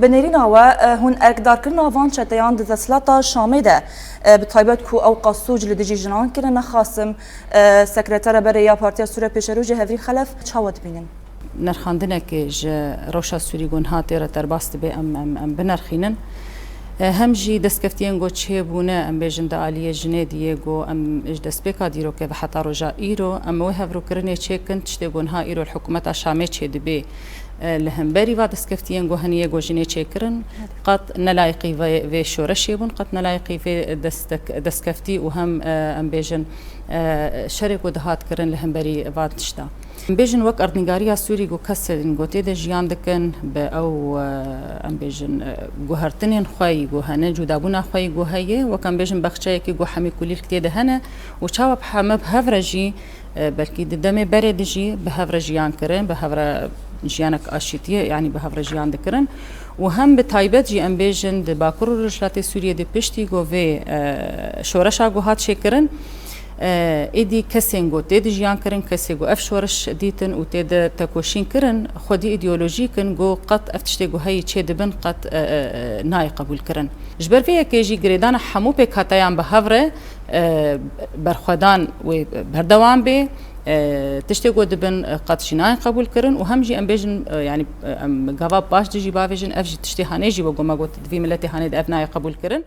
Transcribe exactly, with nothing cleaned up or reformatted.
Bi nêrîna we, e, hûn erkdarkirina van çeteyan di desthilata Şamê de, e, bi taybet ku ew qas sûc li dijî jinan kirine, Qasim, e, sekretera berê ya Partiya Sûriya Pêşerojê Hevrî Xelef çawa dibînin? Nirxandinekê ji rewşa Sûrî ku niha tê re derbas dibe em, em, em binirxînin. E, hem jî destkeftiyên ku çêbûne, em bêjin di aliyê jinê diyê ku em ji destpêka dîrokê ve heta roja îro, em wê hevrokirinê çêkin, tiştê ku niha îro li hikûmeta Şamê çêdibê. E, li hemberî va destkeftiyên ku heniye ku jinê çêkirin, qet ne layiqî vê, vê şoreşê bûn, qet ne layiqî vê destek-, destkeftî û hem, e, em bêjin, e, şerê ku dihat kirin li hemberî van tişta. Em bêjin wek erdnîgariya Sûrî ku kesên ku tê de jiyan dikin, bi ew, e, em bêjin, e, guhertinên xwe yî ku hene, cudabûna xwe yî ku heye, wek em bêjin bexçeyekî ku hemî kulîlk tê de hene û çawa bi heme bi hev re jî, e, belkî di demê berê de jî bi hev re jiyan kirin, bi hev re jiyanek aşîtiyê, yanî bi hev re jiyan dikirin. Û hem bi taybet jî em bêjin di Bakur û Rojhilatê Sûriyê de piştî ku vê, e, şoreşa ku hat çêkirin, e, êdî kesên ku tê de jiyan kirin, kesê ku ev şoreş dîtin û tê de tekoşîn kirin, xwedî îdeolojîk in ku qet ev tiştê ku heyî çê dibin qet, e, e, e, nayê qebûl kirin. Ji ber vê yekê jî girêdana hemû pêkhateyan bi hev re, e, berxwedan wê berdewam bê. E, tiştê ku dibin, e, qet jî nayên qebûl kirin û hem jî em bêjin, e, yanî, e, em gava baş de jî bavêjin, ev jî tiştê hanê jî wek ku me got, di vî miletê hanê de ev nayê qebûl kirin.